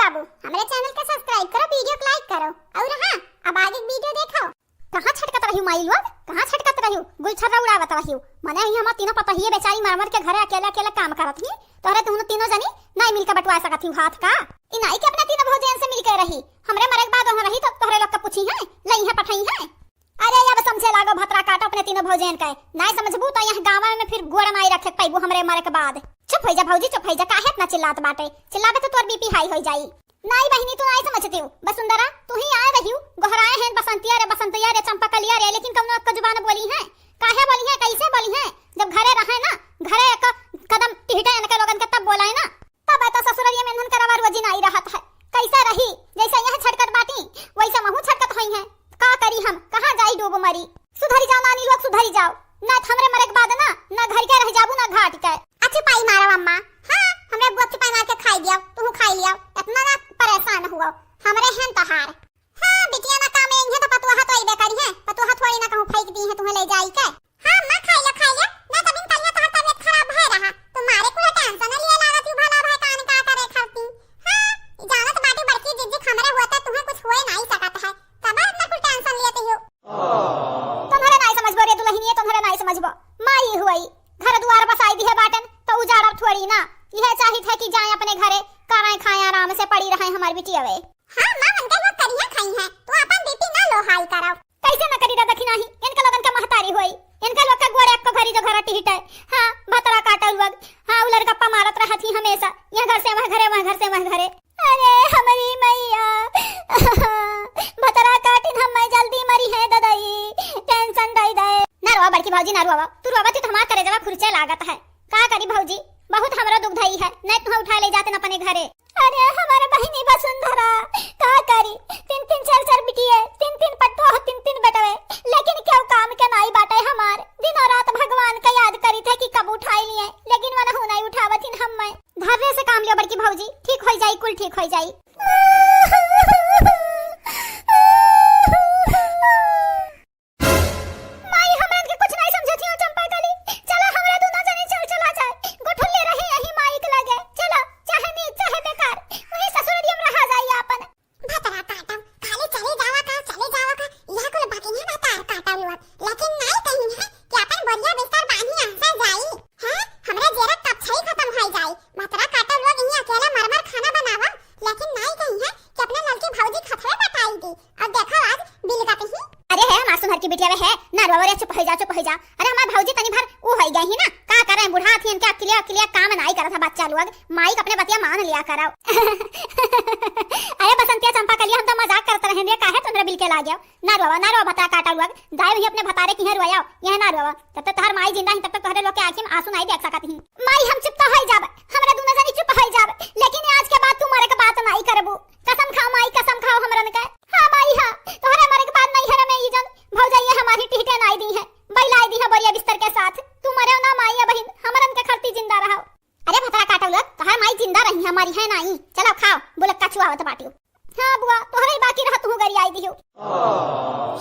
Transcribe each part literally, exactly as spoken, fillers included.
बाबू, हमरे channel के subscribe करो, video के like करो, और हाँ, अब आगे के video देखो। कहाँ छटकत रहियो माई लोग, कहाँ छटकत रहियो? गुलछर्रा उड़ावत रहियो। मने ही हमार तीनों पतोहिए बेचारी मर मर के घरे अकेले अकेले काम करत ही, तोहरे तुहनो तीनों जनी नाई मिलके बटवा सकत ही हाथ का? ई नाई के अपने तीनों भौजाइन से मिलके रही, हमरे मरे के बाद वहाँ रही तो तोहरे लोग का पूछी है, लई है, पठाई है। अरे अब समझे लागो भतरा काटो अपने तीनों भौजाइन के, नाई समझबू तो यहाँ गाँव में फिर गोड़ नाई रखे के पाइबू हमरे मरे के बाद। चुप होइ जा भौजी, चुप होइ जा, काहे इतना चिल्लात बाटे? चिल्लाबे तो तोर BP high होइ जाई। नाई बहिनी, तू नाई समझतिउ। बसुंधरा, तू ही आए रहिउ, गोहराए हैं बसंतिया रे, बसंतिया रे, चंपकलिया रे, लेकिन कउनो एक जुबान बोली है? काहे बोली है, कैसे बोली है? जब घरे रहे ना, घरे एक कदम टिहटे इनके लोगन के तब बोलाए ना। तब तो ससुररिया में इन्हन के रवा रोजी नाई रहत है। कैसे रही? जैसे यहाँ छटकत बाटी, वैसे महू छटकत होई है। का करी हम, कहाँ जाई डूब मरी? सुधरी जाओ नानी लोग, सुधरी जाओ, ना तो हमरे मरे के बाद ना, ना घर के रह जाबू, ना घाट के। अच्छी पाई मारो अम्मा। हाँ, हमरे बुआ अच्छी पाई मार के खाई दिया, तू खाई लिया, इतना ना परेशान हुआ, हमरे हैं तोहार। हाँ, बिटिया ना काम आएंगे तो पतोहा तो अइबे करी है, पतोहा थोड़ी ना कहूँ फेंक दी है तुम्हें ले जाई के। हाँ अम्मा, खाई लिया, खाई लिया, ना तबिन कल तोहार तबियत खराब भय रहा, तुम्हारे कुल tension लिए लागत यू भला भाई कान का करे खाती। हाँ, जानत बाटी बड़की जिज्जी हमरे हुआ तो तुम्हें कुछ होए नहीं सकत है, तब इतना कुल tension लेती हो। तोहरे नाई समझबो रे दुलहिनिये, तोहरे नाई समझबो। माई हुई, घर दुआर बसाई दिहे बाटन, तो उजाड़ब थोड़ी ना। इहे चाहित है कि जाए अपने घरे, कराए खाए, आराम से पड़ी रहे हमार बिटिया वे। हाँ माँ, उनके लोग करिया खाई हैं, तू अपन BP ना लो high कराओ। कैसे न करी रे दखिनाही, इनके लोगन के महतारी हुई, इनके लोग का गोड़े को घरी जो घर टिहिट है। हाँ, भतरा काटल वग, हाँ, उलर गप्पा मारत रहत ही हमेशा, यह घर से वह घरे, वह घर से वह घरे। अरे हमरी मैया, भतरा काटिन हम्मै जल्दी मरी है ददाई, tension दई दे। ना रोवा बड़की भौजी, ना रोवा, तू रोवा थी तो हमार करेजवा खुरचे लागत है। का करी भौजी, बहुत हमरो दुख धई है, नहीं तुह उठा ले जाते न अपने घरे। अरे हमार बहिनी वसुंधरा, का करी, तीन तीन चार चार बिटिये, तीन तीन पतोह, तीन तीन बेटवे, लेकिन केहू काम के नाई बाटे हमार। दिनों रात भगवान का याद करी थे कि कब उठाई लिए, लेकिन वनहू नाई उठावत हिन हम्मै। धैर्य से काम लियो बड़की भौजी, ठीक होई जाई, कुल ठीक होई जाई। माई, हमरन के कुछ नाई समझत हियो चंपा कली। चला, हमरा दोनों जने चल चला जाए। गोठुल्ले रहे यही माई के लगे। चला, चाहे नीक चाहे बेकार, वही ससुररिया में रहा जाई आपन। भतरा काटम, खाली चले जावा का, चले जावा का, यह कुल बाकी है भतार काटम लोग। लेकिन नाई कहीं है कि अपन बोरिया बिस्तर बांधी यहाँ से जाई। हैं? हमरा जेरा कब छई खतम होई जाई। भतरा काटम लोग यहीं अकेला मर मर खाना बनावा, लेकिन नाई कहीं है कि अपने ललकी भौजी खतरे बटाई दी। अब देखो आज बिल का कहीं। अरे है हमार सुनर की बिटिया वे है, ना रोवा रे, चुप होई जा, चुप होई जा। अरे हमार भौजी तनी भर ऊ होई गई ही ना, का करे, बुढ़ा थी, इनके अकिलिया, अकिलिया काम नाई करत है बच्चा लोग, माई के अपने बतिया मान लिया करो। अरे बसंतिया चंपा कलिया, हम तो मजाक करत रहे रे, काहे तुमरे बिल के लाग गया? ना रोवा, ना रोवा भतरा काटा लोग, जाए वही अपने भतारे की है रोया, यह ना रोवा। जब तक तोहर माई जिंदा ही तब तक तोहरे लोग के आँखी में आंसू नाई देख सकत ही। माई हम चुप तो होई जाब, हमरा दोनों जनी चुप होई जाब, लेकिन आज के बाद तू मरे के बात नाई करबू। कसम खाओ माई, कसम खाओ हमरन के। हाँ माई हाँ, तोहरे मरे के बाद नैहर में ई जन भौजाइया हमारी टिहटे नाई दी है, बैलाई दी है बोरिया बिस्तर के साथ। तू मरे ना माई, अब बहिन हमरन के खरती जिंदा रहो। अरे भतरा काटो लोग, तोहार माई जिंदा रही है, मरी है नाई। चलो खाओ, बुलक्का चुआवत बाटियो। हाँ बुआ, तोहरे ही बाकी रहत हूँ गरियाई दियो।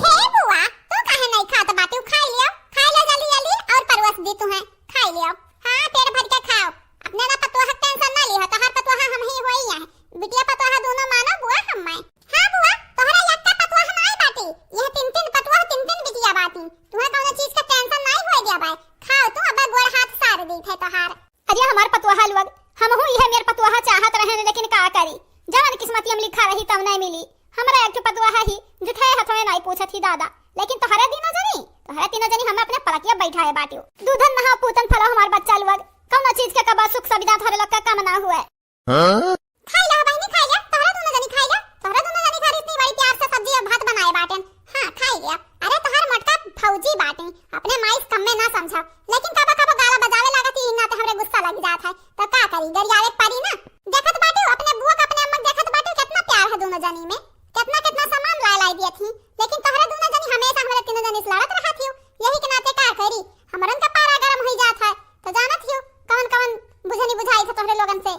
हे बुआ, तू काहे नहीं खात बाटियो? खाई लियो, खाई लियो जल्दी जल्दी, और परोस दी तुम्हें, खाई लियो। हाँ, पेट भर के खाओ, अपने ना पतोह के tension ना लिहो, तोहार पतोह हम ही होई है, बिटिया पतोह दोनों मानो बुआ हम मैं। हाँ बुआ, तोहरे यक्का पतोह नाई बाटी, यह तीन तीन पतोह, तीन तीन बिटिया बाटी, तुम्हें कौनो चीज का tension नाई होए दिया बाय। खाओ तू, अब गोड़ हाथ सार दी थे तोहार। अरे हमार पतोहा लोग, हमहू इहे मेर पतोहा चाहत रहेन, लेकिन का करी, जवन किस्मतिया में लिखा रही तवने मिली। हमरा एक ठो पतोहा ही, जुठे हथवे नाई पूछत ही दादा, लेकिन तोहरे तीनों जनी, तोहरे तीनों जनी हमें अपने पलकिया बैठाए बाटियो। दूधन नहा पूतन फलो हमार बच्चा लोग, कौनो चीज के कबा सुख सुविधा तोहरे लोग का कम ना हुए। हाँ? खाई ला बहिनी, खाई ला, तोहरा दोनों जनी खाई ला, तोहरा दोनों जनी खातिर इतनी बड़ी प्यार से सब्जी और भात बनाए बाटेन। हाँ, खाई ला। अरे तोहार मोटका भौजी बाटे, अपने माई से कम में ना समझा, लेकिन कबो कबो गाला बजावे लागत ही, इन्ना ते हमरे गुस्सा लग जात है, तो का करी, गरियावे के परी ना। देखत बाटे अपने बुआ का, अपने अम्मा के देखत बाटे, कितना प्यार है दोनों जनी में, कितना कितना सामान लाई लाई दिए थी, लेकिन तोहरा दोनों जनी हमेशा हमरे तीनों जनी से लड़त रहत ही, यही के नाते का करी, हमरन का पारा गरम हुई जात है। तो जानत हियो कवन कवन बुझनी बुझाई थे तोहरे लोगन से।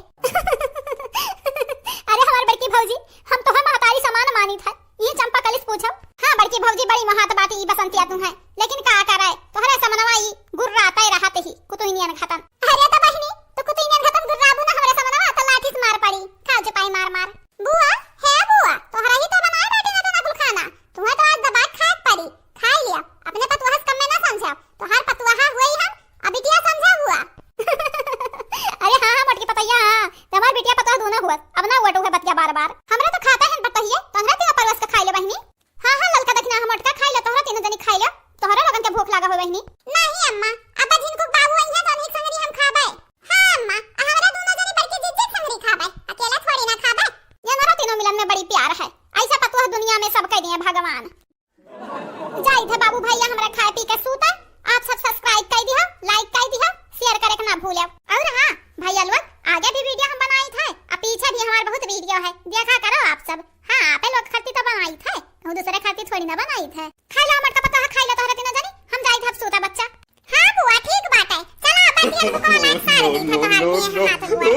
ना हुआ, अब ना हुआ तो है बतिया बार बार। हमरा तो खाता है बटहिए, तो हमरा तीनों परवस के खाई ले बहिनी। हाँ हाँ ललका दखिना हम मोटका खाई ले, तोहरा तीनों जनी खाई ले, तोहरा लोगन के भूख लागा हो बहिनी। नहीं अम्मा, अब झिनकू के बाबू आई है तो उन्हीं संगरी हम खाबे। हाँ अम्मा, आ हमरा दोनों जनी बड़की जीजी संगरी खाबे, अकेला थोड़ी ना खाबे। ये नरो तीनों मिलन में बड़ी प्यार है, ऐसा पतोह दुनिया में सब कह दिए भगवान। जाइत है बाबू भैया हमरा खाए पी के सूता। आप सब subscribe कर दिहो, like कर दिहो, share करे के ना भूले। और हाँ भैया लोग, आगे भी video हम बनाइत है, आ पीछे भी हमार बहुत video है, देखा करो आप सब। हाँ, आपे लोग खातिर तो बनाइत है, कहूँ दूसरे खातिर थोड़ी ना बनाइत है। खाई लो मोटका पतोह, खाई लो तोहरे तीनों जनी, हम जाइत है अब सूता बच्चा। हाँ बुआ, ठीक बात है, चला अपन दिया को लाइक सारे दिन तोहार पिए हाथ हुआ।